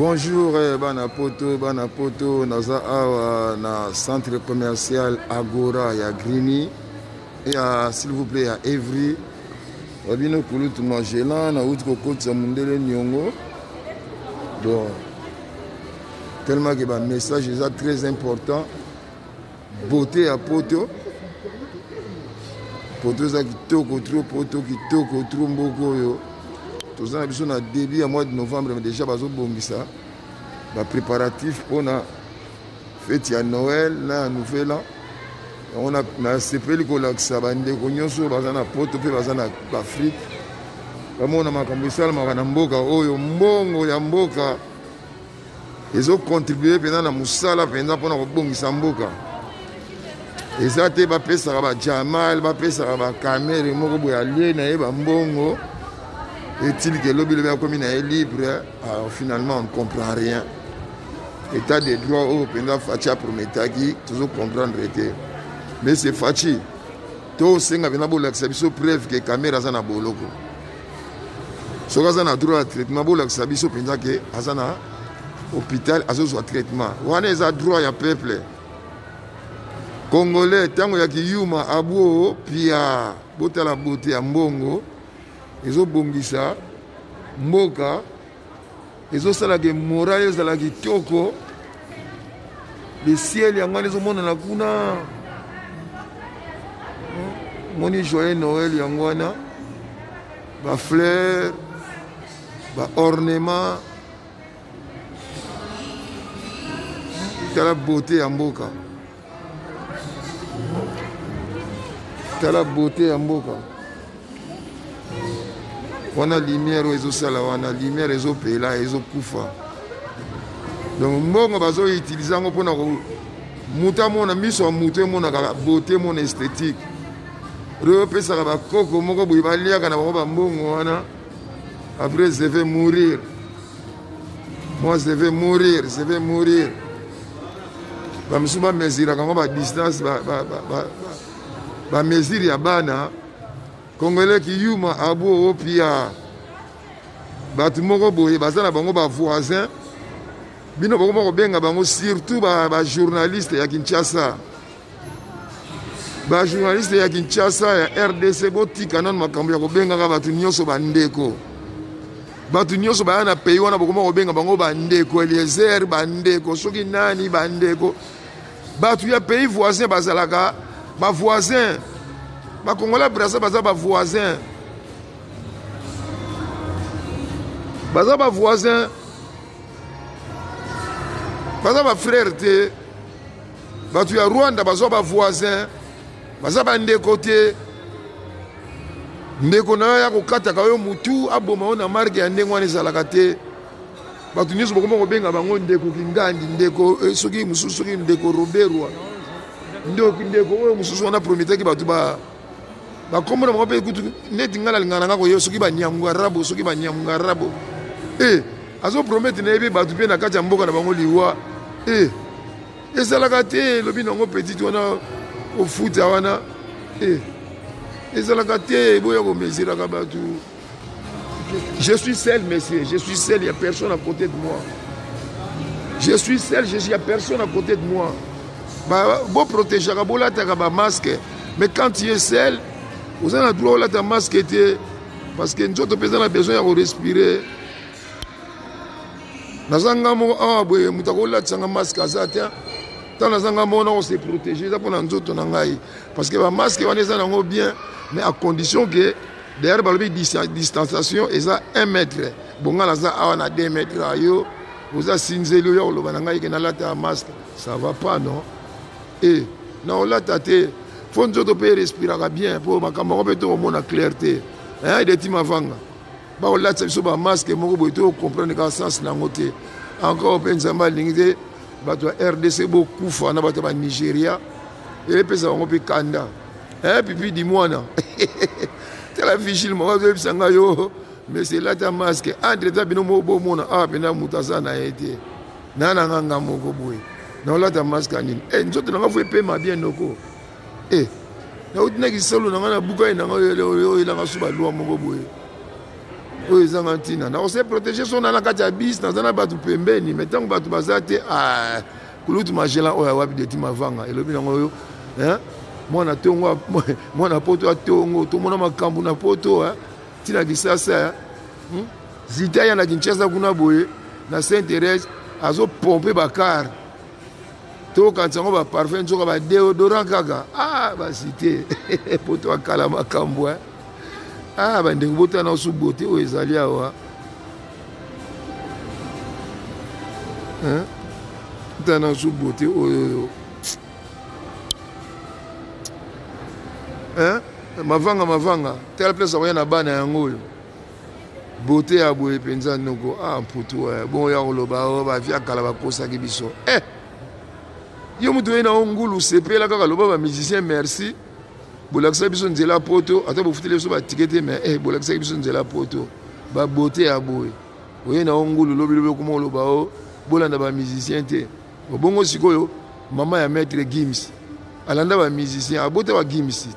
Bonjour eh, bana poto, bana poto, naza awa na centre commercial Agora ya Grigny ya s'il vous plaît ya Evry. Babino kulutu Magellan nauti kokotisa mundele niongo. Bon, tellement que ba message eza très important. Beauté ya poto. Poto eza kitoko trop, poto kitoko trop mboka oyo. Toza na biso na début ya mois de novembre mais déjà bazobongisa ba préparatifs mpona feti ya Noël na ya Nouvel An. Yango nasepeli kolakisa bandeko nyonso oyo baza na poto mpe baza na Afrique bamona makambo esalamaka na mboka oyo, mbongo ya mboka ezo contribuer mpenza na mosala mpenza mpona kobongisa mboka. Eza te bapesaka ba Jamal, bapesaka ba Kamere moko boye alie na ye bambongo etilike lobi lobi akomi na ye libre. Alors finalement on ne comprend rien. État de droit oyo mpenza Fatshi aprometaki tozo comprendre te. Mais c'est Fatshi tosenga mpenza bolakisa biso preuve ke Kamere aza na boloko. Soki aza na droit ya traitement, bolakisa biso mpenza ke aza na hôpital azozwa traitement. Wana eza droit ya peuple congolais. Ntango ya kiyuma abuo pia, botala beauté ya mbongo ezobongisa mboka, ezosalaka moral ezala kitoko. Le ciel yango wana ezomonana kuna, moni joyeux Noël yango wana, ba fleurs, ba ornement. Tala beauté ya mboka, tala beauté ya mboka wana, lumière oyo ezosala wana, lumière ezopela ezokufa. Donc mbongo bazoutilize yango mpona moto amona, miso ya moto emonaka beauté, emona esthétique. Oyo opesaka bakoko moko boye baliaka na bango bambongo wana, après je vais mourir, moi je vais mourir, je vais mourir. Bamisusu bamesuraka yango badistance, bamesure ya bana congolais kiyuma abu opia. Bato moko boye baza na bango bavoisin, bino bokoma kobenga bango, surtout bajournaliste ya Kinshasa, bajournaliste ya Kinshasa ya RDC, botika nano makambo ya kobengaka bato nyonso bandeko. Bato nyonso baya na pays wana bokoma kobenga bango bandeko Eliezer, bandeko soki nani, bandeko. Bato ya pays voisin bazalaka bavoisin, bakongola Brazza baza bavoisin, baza bavoisin, baza bafrère te. Bato ya Rwanda bazwa bavoisin, baza bandeko te. Ndeko na yo ya kokataka yo mutu aboma yo na marke ya ndenge wana ezalaka te. Bato nyonso bokoma kobenga bango ndeko Kingandi, ndeko soki mosusu, soki ndeko Roberwa, ndeko ndeko oyo mosusu wana prometaki bato ba bakombo na bango mpe kutu neti ngai nalingaka na ngai koyeba soki banyamungarabo, soki banyamungarabo azopromete na ye mpe bato mpe na kati ya mboka na bango liwa ezalaka te. Elobi nango petite wana kofuta wana ezalaka te. Boya komesuraka bato. Je suis seul, monsieur, je suis seul, il n'y a personne à côté de moi. Je suis seul, je suis, il n'y a personne à côté de moi. Ba, bo protéger, bolataka ba masque. Mais quand tu es seul, vous avez droit à masque parce que nous avons besoin de respirer. Naza nga moko awa boye, moto akolatisa nga masque aza te. Ntango naza nga moko nako se protéger, eza mpona nzoto na ngai. Parce que ba masque wana eza nango bien, mais à condition que d'ailleurs balobi distanciation eza 1 mètre. Bonga naza awa na 2 mètres ayo, oza sinzeli oyo koloba na ngai ke nalata masque, ça va pas non? Na olata te, fo nzoto mpe respiraka bien po makambo yango mpe tokomona clair te. Edeti mavanga bakolatisa biso ba masque moko boye to comprendre kaka sens nango te. Encore mpe Nzambe alingi te bato ya RDC bokufa na bato ya ba Nigeria, epesa bango mpe kanda. Pipi di mwana tala vigile moko azoyebisa ngai yo mais elata masque entre ta bino moko bomona awa mpena moto aza na ye te, na na nga nga moko boye naolata masque ya nini? Nzoto na nga fo epema bien noko. Nauti na kisolo na nga na buka ye na nga oyo elanga so balwa moko boye. Oyo ezanga ntina. Nakose protéger so na na kati ya bus, naza na bato pembeni, mais ntango bato baza te, ah, kulutu Magellan oyo awapi deti mavanga elobi nango oyo, hein? Mwana tongo, mwana poto atongo, tomona makambo na poto, hein? Tina Kisasa, hein? Zita ya na Kinshasa kuna boye na Sainte Thérèse azo pomper ba car. Tokanisa yango ba parfum nzoka ba déodorant kaka. Ah, ba cité. Poto akala makambo, hein? Ah, bandeko botala na su beauté oyo ezali awa. Hein? Botala na su beauté oyo. Hein? Mavanga, mavanga. Tala place akoya na bana yango oyo. Beauté ya boye mpenza noko. Ah, mputu, eh. Bon, ya koloba, oh, ba via kala bakosaki biso. Eh! Yo moto oye na yo ngulu, sepela kaka loba ba musicien merci. Bolakisa biso nzela poto, ata bofuteli biso ba ticket te, mais eh, bolakisaki biso nzela poto. Ba beauté ya boye. Oye na yo ngulu, lobi lobi okoma koloba, oh, bolanda ba musicien te. Obongo sikoyo, mama ya maître Gims alanda ba musicien, abota ba Gims te.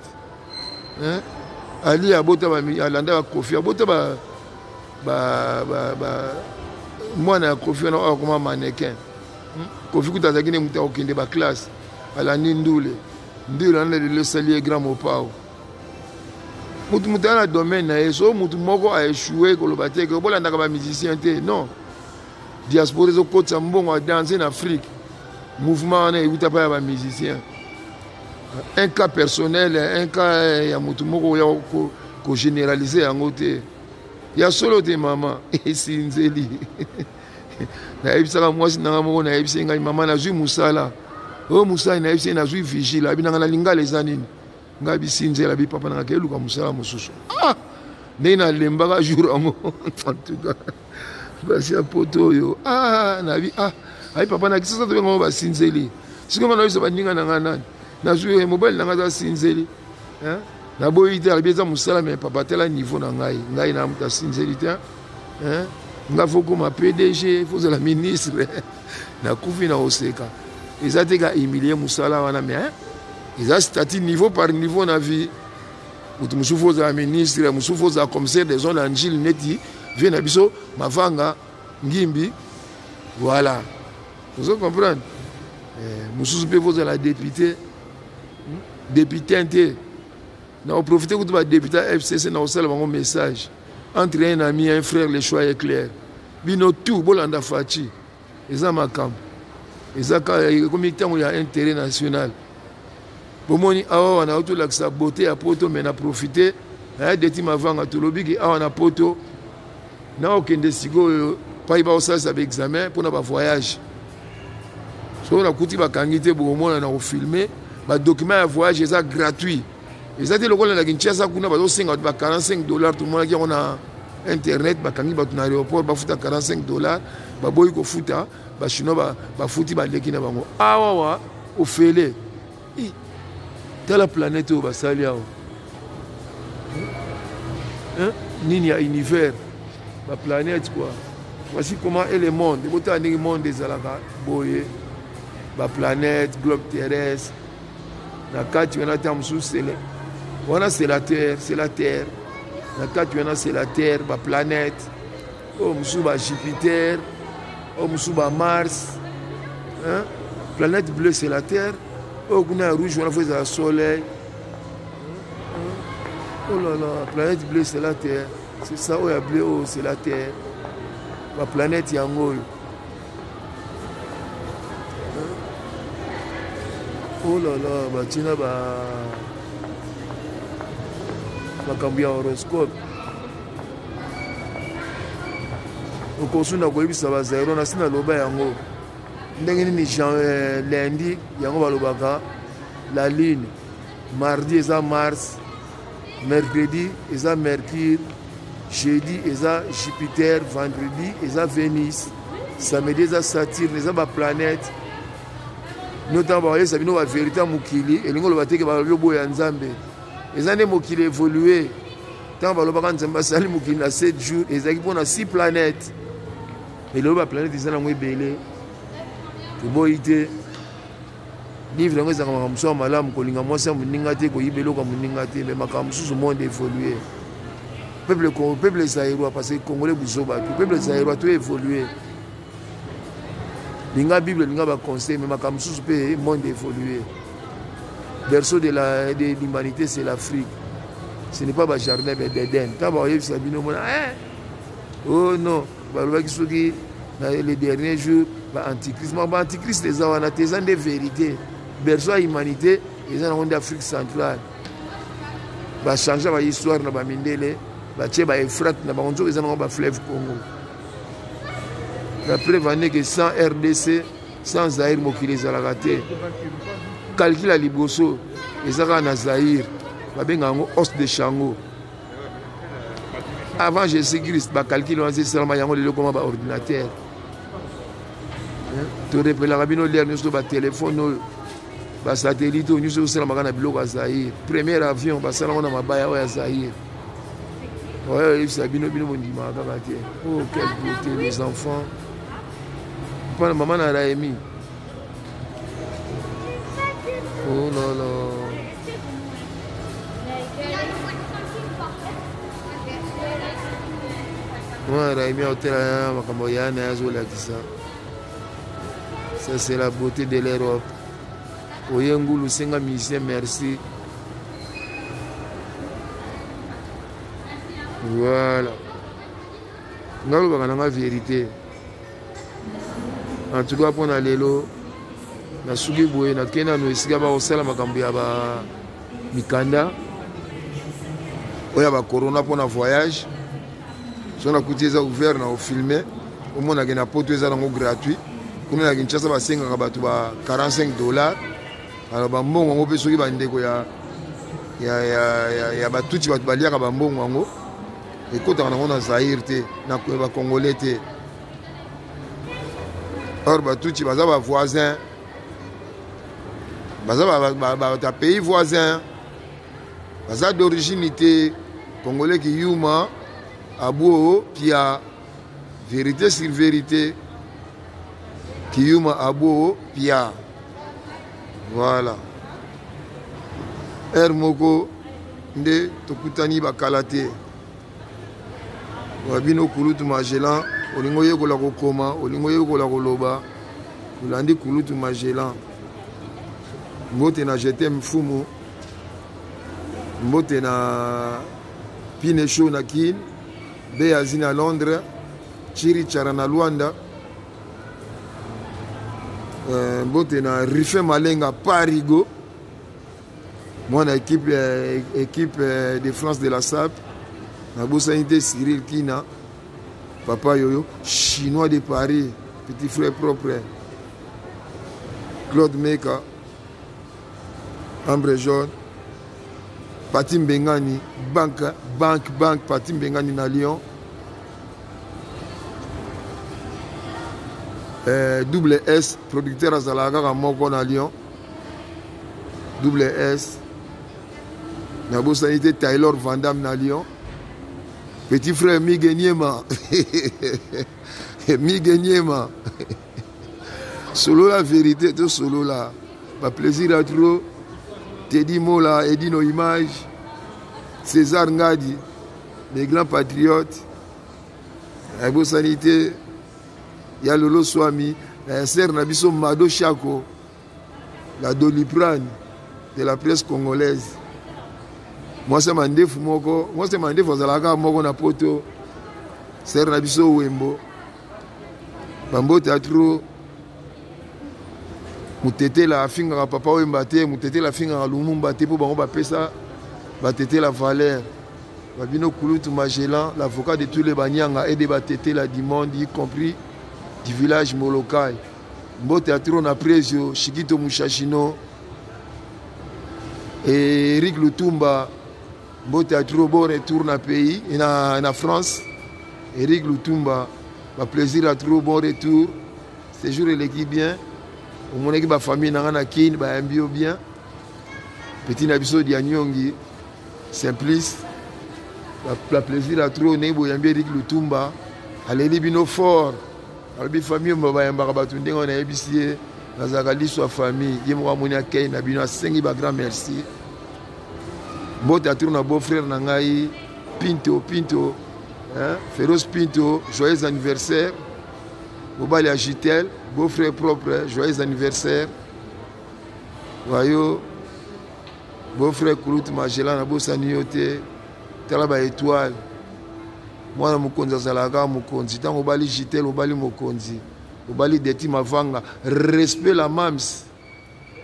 Hein? Ali abota ba, alanda ba Koffi, abota ba, ba, ba, ba, mwana ya Koffi wana oyo akoma mannequin. Koffi kuta azalaki ne moto akokende ba classe, alandi ndule. Ndule wana lelo esali ye grand mopao. Mutu mutu aza na domaine na ye, so mutu moko a échoué koloba te ke bolandaka ba musicien te, non. Diaspora ezokotisa mbongo ya danse na Afrique. Mouvement wana euta pa ya ba musicien. Un cas personnel, un cas ya mutu moko ya ko généraliser yango te. Ya solo te mama, esinzeli. Nayebisaka mwasi nanga moko, nayebisi ngai mama nazwi mosala. Oyo mosala nayebisi nazwi vigile, abi nanga na lingala eza nini? Ngai bisinzela bi papa nanga keluka mosala mosusu. Ah! Ndenge nalembaka jour yango. En tout cas, basi ya poto oyo. Ah, nabi, ah, ayi papa na kisasa tobenga bango basinzeli. Sikoyo nga nayebisa baninga na nga nani? Nazwi mobali na nga aza sinzeli. Hein? Naboyi te, alobi eza mosala, mais papa tala niveau na ngai. Ngai na moto asinzeli te. Hein? Nga faut koma PDG, faut ozala ministre. Nakufi na koseka. Eza te ka humilier mosala wana, mais hein? Eza statut niveau par niveau na vie. Moto mosusu faut ozala ministre, mosusu faut ozala commissaire des zones en Gilles neti vie na biso Mavanga Ngimbi. Voilà. Vous comprenez? Mosusu pe faut ozala député. Député te. Na profiter kutu ba député FCC na osala bango message. Entre un ami et un frère, le choix est clair. Bino tout bolanda Fatshi. Eza makambo. Eza ka ekomi ntango ya intérêt national. Bomoni awa wana otolakisa beauté ya poto, mais na profiter na deti mavanga tolobi ki awa na poto na okende sikoyo pai ba osalisa ba examen mpona ba voyage. Soki nakuti bakangi te, bokomona na kofilme ba document ya voyage eza gratuit. Eza te lokola na Kinshasa kuna bazosenga bato ba 45 $, tomonaki yango na internet, bakangi bato na aéroport bafuta 45 $, baboyi kofuta, ba chinois bafuti baleki na bango. Awa wa ofele. I, tala planète oyo basali awa. Hein? Nini ya univers, ba planète quoi. Voici comment est le monde. Botala ndenge monde ezalaka boye. Ba planète, globe terrestre. Na kati wana ta mosusu c'est le, wana c'est la terre, c'est la terre. Na kati wana c'est la terre, ba planète. Oyo mosusu ba Jupiter, oyo mosusu ba Mars. Hein? Planète bleue c'est la terre. Oyo kuna ya rouge wana faut ezala soleil. Oh là là, planète bleue c'est la terre. C'est ça, oyo ya bleu oyo c'est la terre. Ba planète yango oyo. Oh là là, batina ba makambo ya horoscope. Okosunda koyebisa ba Zairo na sina loba yango. Ndenge nini Jean lundi yango balobaka la lune, mardi eza Mars, mercredi eza Mercure, jeudi eza Jupiter, vendredi eza Venus, samedi eza Saturne, eza ba planète. Notamment ba bino ba vérité ya mokili, elingi oloba te ke balobi oboya Nzambe. Eza nde mokili évolué. Ntango balobaka Nzambe asali mokili na 7 jours, ezalaki mpona 6 planètes. Elelo ba planète eza nango ebele. Toboyi te. Livre yango ezalaka makambo mosusu ya malamu, kolinga mwasi ya moninga te, koyiba eloko ya moninga te, mais makambo mosusu monde évolué. Peuple Congo, peuple zaïrois parce que congolais buzoba tout. Peuple zaïrois tout évoluer. Linga Bible, linga ba conseil mais makambo mosusu pe monde évoluer. Berceau de la de l'humanité c'est l'Afrique. Ce n'est pas ba jardin mais d'Éden. Tant ba yebisa bino mona eh oh non, balobaki soki na les derniers jours ba antichrist, ba antichrist eza wana te, eza nde vérité. Berceau ya humanité eza nango nde Afrique centrale. Ba changer ba histoire na ba mindele, batie ba Euphrate na bango nzoka eza nango ba fleuve Congo. La preuve en est que sans RDC, sans Zaïre mokili ezalaka te. Calcul ya liboso eza kaka na Zaïre, babenga yango os de Chango. Avant Jésus-Christ, ba calcul wana esalama yango lelo koma ba ordinateur. Torepelaka bino lere nyonso ba telefone oyo ba satellite oyo nyonso esalamaka na biloko ya Zaïre. Premier avion basala yango na mabaya oyo ya Zaïre. Oyo oyebisa bino bino bondimaka kaka te. Oh quelle beauté les enfants. Mpona mama na Raemi. Oh là là. Mwana Raimi aotela makambo ya na ye azolakisa. Ça c'est la beauté de l'Europe. Oye ngulu senga musicien merci. Voilà. Nga lobaka na nga vérité. En tout cas pona lelo nasuki boye nakei nano esika bakosala makambo ya ba mikanda oyo ya ba corona pona voyage. So nakuti eza ouvert na ofilme omonake na poto eza nango gratuit. Kuna na Kinshasa basengaka bato ba 45 $. Alors bambongo yango mpe soki bandeko ya batuti bato baliaka bambongo yango ekotaka nango na Zaïre te, na bacongolais te. Or batuti baza ba voisin, baza bato ya pays voisin, baza d'origine te. Congolais kiyuma abuo pia, vérité sur vérité, kiyuma abuo pia. Voilà. Heure moko nde tokutani bakala te. Wabino kulutu Magellan, olingo yekola kokoma, olingo yekola koloba, olandi kulutu Magellan. Mbote na je t'aime Mfumu, mbote na Pine Show na Kin, Beazi na Londres, Chiri Chara na Luanda, mbote na Rufin Malenga Parigo, mwana équipe de France de la SAP, nabosani te Cyril Kina, papa Yoyo, chinois de Paris, petit frère propre, Claude Meka, Ambre Jaune, Pati Mbengani, banque, banque, banque, Pati Mbengani na Lyon. Double S, producteur azalaka kaka moko na Lyon. Double S. Nabosani te Taylor Van Damme na Lyon. Petit frère Migue Niema. Migue Niema. Solo la vérité, tout solo là. Ba plaisir à trop. Teddy Mola, Edino Image, César Ngadi, les grands patriotes. Nabosani te ya Lolo Swami, na sœur na biso Mado Chako, la Doliprane de la presse congolaise. Mwasi ya mandefu moko, mwasi ya mandefu azalaka moko na poto. Sœur na biso Wembo. Bambote ya trop. Mutetela afingaka papa Wemba te, Mutetela afingaka Lumumba te, po bango bapesa batetela valeur. Babino Kulutu Magellan, l'avocat de tous les Banyanga et des Batetela du monde, y compris du village Molokai. Mbote ya trop na Prezio, Shikito Mushashino et Eric Lutumba. Mbote ya trop, bon retour na pays et na France. Eric Lutumba, ba plaisir à trop, bon retour. Séjour eleki bien. Omonaki ba famille nanga na Kin, ba yambi yo bien. Petit na biso Dianyongi, Simplice, la plaisir à trop, ndenge boyambi Eric Lutumba, aleli bino fort. Alobi famille oyo bayambaka bato ndenge wana nayebisi ye, nazalaka liso ya famille. Ye moko amoni akei na bino, asengi ba grand merci. Mbote à trop na beau frère na ngai, Pinto Pinto, hein? Feroz Pinto, joyeux anniversaire. Mobali ya Gitel, beau frère propre, joyeux anniversaire. Wayo beau frère Kulutu Magellan nabosani yo te. Tala ba étoile. Mwana mokonzi azalaka mokonzi. Ntango obali Gitel, obali mokonzi. Obali Deti Mavanga. Respect la mams.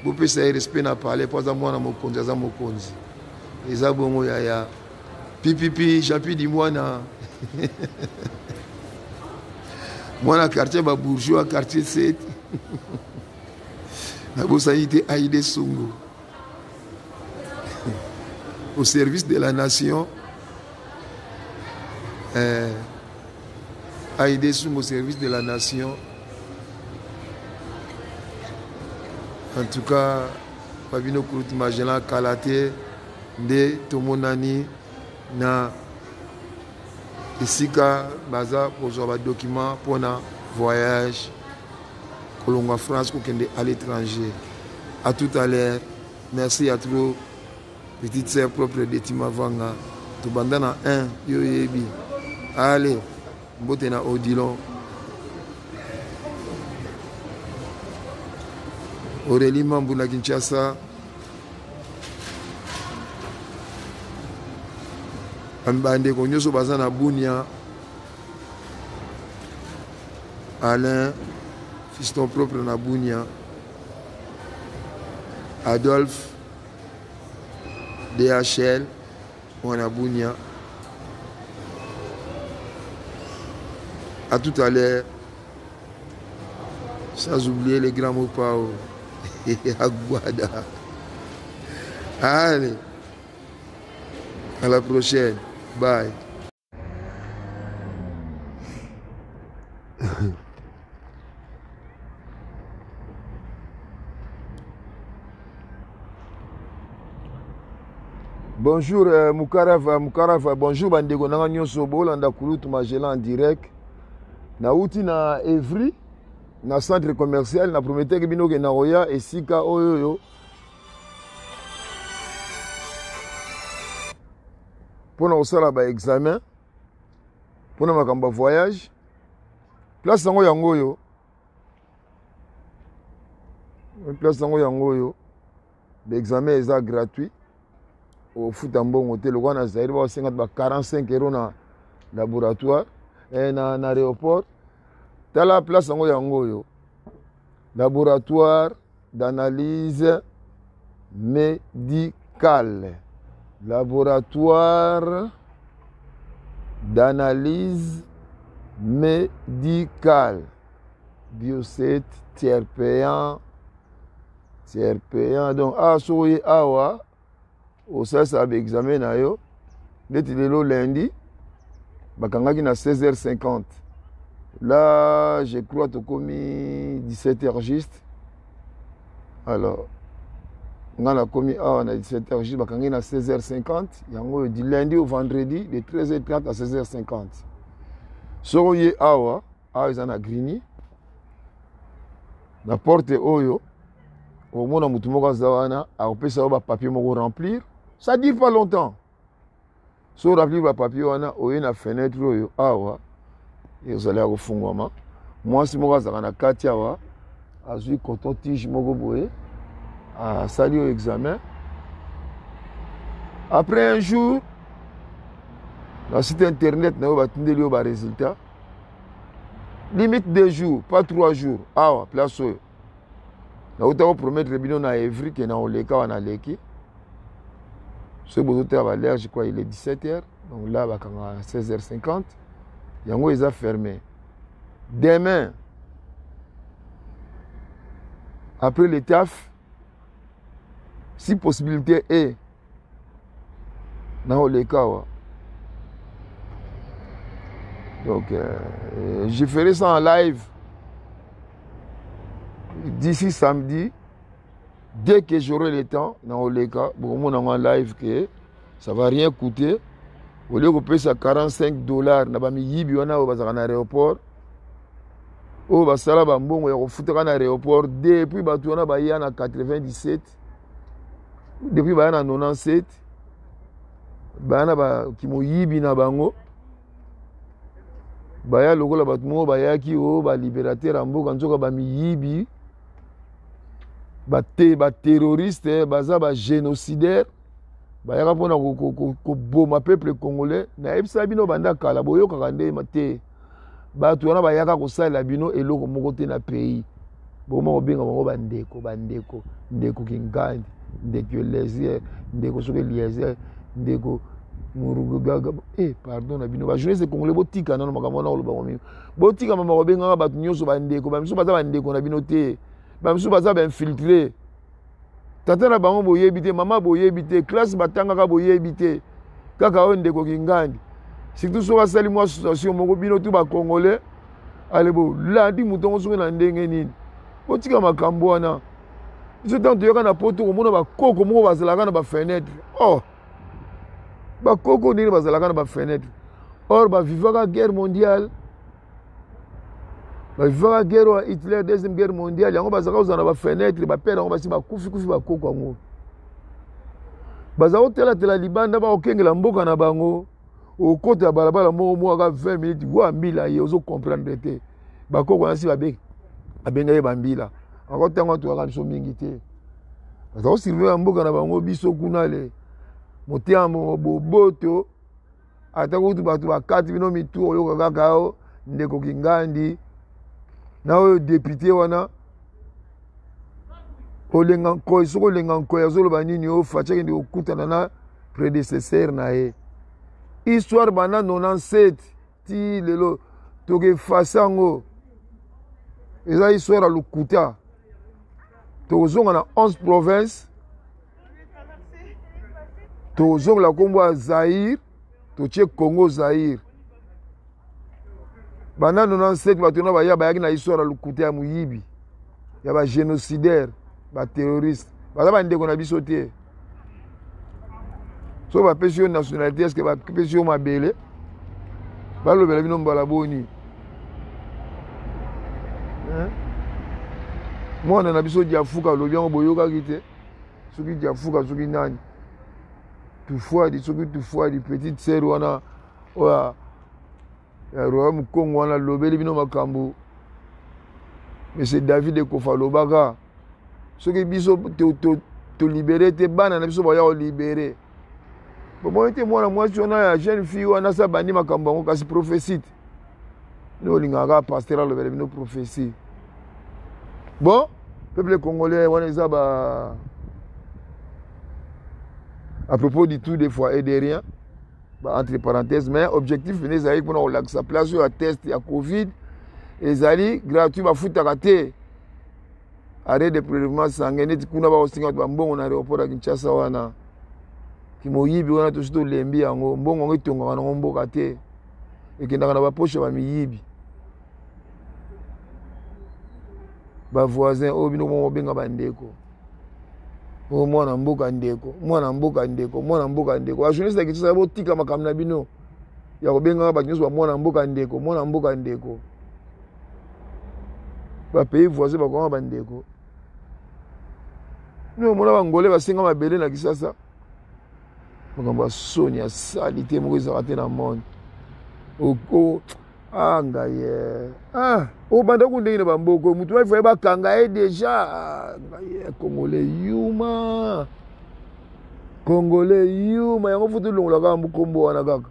Bopesa ye respect na palais po aza mwana mokonzi, aza mokonzi. Eza bongo yaya. Pipipi Jean-Pierre Dimwana. Mwana quartier ba bourgeois quartier 7. Nabosani te Aïde Songo. Au service de la nation. Aïde Songo au service de la nation. En tout cas, Fabino Koulout Magellan Kalate nde tomonani na esika baza kozwa ba document mpona voyage kolongwa France kokende à l'étranger. À tout à l'heure. Merci à trop. Petite sœur propre de Timavanga. Tobanda na 1 yo yebi. Allez, mbote na Odilon. Aurélie Mambu na Kinshasa. Bandeko nyonso baza na Bunia. Alain, fiston propre na Bunia. Adolphe, DHL, mwana Bunia. À tout à l'heure. Sans oublier les grands Mopao. Aguada. Allez. À la prochaine. Bye. Bonjour Mukarava, Mukarava, bonjour bandeko nanga nyonso bolanda Kulutu Magellan en direct. Nauti na Evry na centre commercial na prometaki bino ke nakoya esika oyo oyo mpona kosala ba examen mpona makambo ya voyage. Place yango yango oyo, place yango yango oyo, ba examen eza gratuit, ofuta mbongo te. Lokola na Zaire basenga ba 45 euros na laboratoire, na aéroport. Tala place yango yango oyo, laboratoire d'analyse médicale, laboratoire d'analyse médicale, bio 7 tiers payant, tiers payant. Donc awa soki oye awa osalisa ba examen na yo neti lelo lundi bakangaki na seize heures cinquante. Là, je crois tokomi dix-sept heures juste. Alors, nga nakomi awa na dix-sept heures juste, bakangi na seize heures cinquante. Yango oyo du lundi au vendredi de treize heures trente à seize heures cinquante. Soki oye awa, awa eza na Grigny. Na porte oyo, omona mutu moko aza wana, akopesa yo ba papier moko remplir. Ça dure pas longtemps. So remplir ba papier wana, oye na fenêtre oyo awa, ezali ya kofungwama. Mwasi moko azalaka na kati awa, azwi coton tige moko boye, asali yo examen. Après un jour, na site internet na yo batindeli yo ba résultat. Limite 2 jours, pas 3 jours. Awa, place oyo. Nauta ko promettre bino na Evry ke na oleka wana leki. Soki bozotala ba l'heure, je crois il est dix-sept heures. Donc là, bakanga seize heures cinquante. Yango eza fermé. Demain, après le taf, si possibilité est, na oleka wa. Donc, je ferai ça en live d'ici samedi. Dès que j'aurai le temps, na oleka, bon, mon en live que ça va rien coûter. Au lieu de payer quarante-cinq dollars, na ba miyibi wana oyo bazalaka na aéroport, oyo basala ba mbongo ya kofutaka na aéroport depuis bato wana baya na 97, depuis baya na 97. Baya na ba kimoyibi na bango, baya lokola bato moko bayaki o oh, ba libérateur ya mboka, nzoka ba miyibi, ba terroriste, baza ba génocidaire, bayaka mpona koboma peuple congolais. Nayebisa bino banda kala, boyokaka nde te. Bato wana bayaka kosalela bino eloko moko te na pays. Bokoma kobenga bango bandeko, bandeko, ndeko Kingandi, ndeko Eliezer, ndeko soki Eliezer, ndeko Murugaga. Pardon na bino bajournaliste congolais, botika nano makambo wana koloba ngo mino. Botika mama kobengaka bato nyonso bandeko. Bamisusu baza bandeko na bino te, bamisusu baza bainfiltre. Tata na bango boyebi te, mama boyebi te, classe batangaka boyebi te, kaka oyo ndeko Kingandi. Surtout soki asali mwa association moko, bino tu bacongolais ale bolandi moto yango soki na ndenge nini. Botika makambo wana. Biso ntango toyaka na poto, komona bakoko moko bazalaka na bafenetre. Oh, bakoko ndenge bazalaka na bafenetre, or bavivaka guerre mondiale, bavivaka guerre ya Hitler, deuxième guerre mondiale. Yango bazalaka kozala na bafenetre. Bapere yango basi bakufi kufi. Bakoko yango baza kotelatela libanda, bakokengela mboka na bango. Okota ya balabala moko mwaka 20 minutes wa mbila, ye ozocomprendre te. Bakoko wana si babenga ye bambila ako. Ntango toyaka biso mingi te, baza kosurveiller ya mboka na bango. Biso kuna le motema boboto, ata kutu bato bakati bino mitu, oyoka kaka o ndeko Kingandi na oyo député wana Olenga Nkoi. Soki Olenga Nkoi azoloba nini? Oyo Fatshi akende kokutana na prédécesseur na ye. Histoire banda 97 ti lelo, tokoeffacer yango. Eza histoire ya lokuta. Tokozonga na 11 province, tokozongela nkombo ya Zaire, totie Congo Zaire. Banda 97, bato na baya bayaki na histoire ya lokuta, ya moyibi, ya bagénocidaire, baterroriste. Baza bandeko na biso te. So bapesi yo nationalité, est-ce bapesi yo mabele? Balobela bino mbala boni? Mwana na biso Diafuka alobi yango, boyokaki te? Soki Diafuka, soki nani, Tufwadi, soki Tufwadi, petite sœur wana oyo ya royaume Congo wana, alobeli bino makambo. Monsieur David Ekofa alobaka, soki biso tolibérer te, bana na biso baya kolibérer. Bomoni te mwana mwasi wana ya jeune fille wana asa bandi makambo yango? Kasi prophétie te, bino olingaka kaka pasteur alobela bino prophétie. Bon, peuple congolais, wana eza ba à propos du tout, des fois et de rien, ba entre parenthèses. Mais objectif pene ezali mpona kolakisa place oyo ya test ya Covid ezali gratuit, bafutaka te. Arrêt de prélèvement sanguin, neti kuna bakosinga bato bambongo na aéroport ya Kinshasa wana, kimoyibi wana tosi tolembi yango. Mbongo yango etongaka nango mboka te, ekendaka na bapoche ya bamiyibi, bavoisin oyo bino moko obenga bandeko. Oyo mwana mboka ndeko, mwana mboka ndeko, mwana mboka ndeko. Bajournaliste ya Kinshasa, botika makambo na bino ya kobengaka bato nyonso bamwana mboka ndeko, mwana mboka ndeko. Bapays voisin bakoma bandeko. No omona bangole basenga mabele na Kisasa. Makambo ya soni, ya sali te moko ezalaka te na monde. Oko ah, ngai eh. Ah, obanda ku ndenge na bamboko motu bafaye bakanga ye déjà. Ah, ngai eh, congolais yuma, congolais yuma. Yango faut tolongola kaka nkombo wana, kaka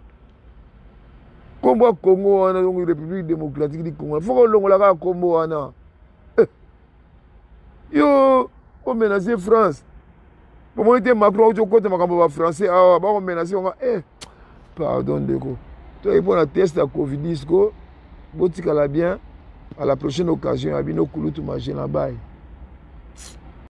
nkombo ya Congo wana. Donc République démocratique du Congo, faut kolongola kaka nkombo wana. Eh. Yo omenacer France, bomoni te Macron auti okota makambo ya bafrançais awa, bakomenacer bango. Eh, pardon ndeko, toyei mpona test ya Covid. Disco, botikala bien. À la prochaine occasion. Ya bino kulutu Magena, bay.